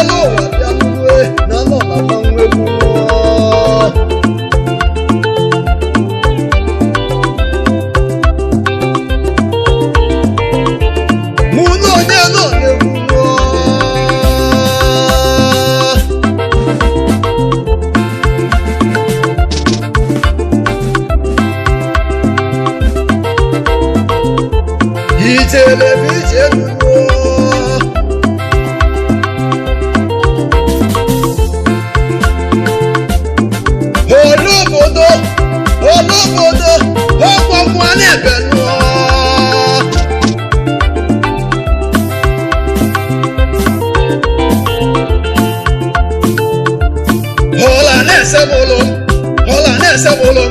n'elu ụwa bịa nue na nọ na mmanwụ egwu nụọ. Mụ na onye nọ n'egwu nụọ. Ijele bụ ije nụọ. Olóbodo, olóbodo, ọgbọ mmụọ na-ebe nụọ. Ọla na-ese m ụlọ, ọla na-ese m ụlọ.